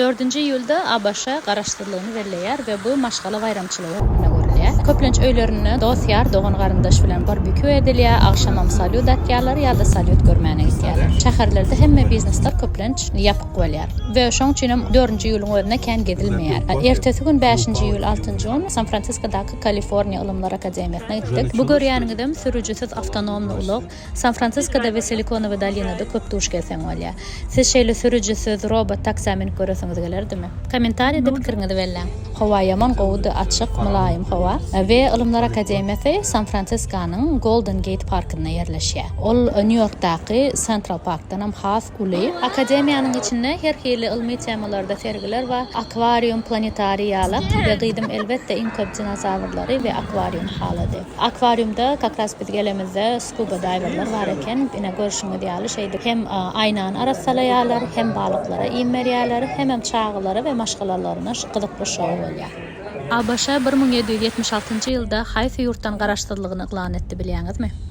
Dördünji iýulda ABŞ garaşsyzlygyny belleýär we bu maşgala baýramçylygy hökmünde görülýär. Köplenç öýlerinde dost-ýar, dogan-garyndaş bilen barbekýu edilýär, agşamam salýut atýarlar ýa-da salýut görmäne gidýärler. Şäherlerde hemme biznesler köplenç ýapyk bolýar we şoň üçinem dördünji iýulyň özünde kän gezilmeýär. Ertesi gün bäşinji iýul, altynjy gün San-Fransiskodaky Kaliforniýa Ylymlar akademiýasyna gitdik. Bu görýäniňizem sürüjisiz awtonomny ulag. San-Fransiskoda we Silikonowy dolinada köp duş gelseň bolýar. Siz şeýle sürüjisiz robot taksä münüp göresiňiz gelerdimi? Kommentariýada pikiriňizi belläň. Howa ýaman gowudy, açyk, mylaýym howa. We Ylymlar akademiýasy San-Fransiskonyň Golden Geýt parkynda ýerleşýär. Ol Nýu-Ýorkdaky Sentral Parkdanam has uly. Akademiýanyň içinde her hili ylmy temalarda sergiler bar. Akwarium, planetariý ýalak we gyzym elbetde iň köp dinozawrlary we akwariumy halady. Akwariumda kak ras biz gelemizde skuba daýwerler bar eken. Ine görşüňiz ýaly şeýdip hem aýnany arassalaýarlar, hem balyklara iým berýärler, hemem çagalara we maşgalalaryna gyzykly şou bolýar. ABŞ 1776 njy ýylda haýsy ýurtdan garaşsyzlygyny yglan etdi bilýäňizmi?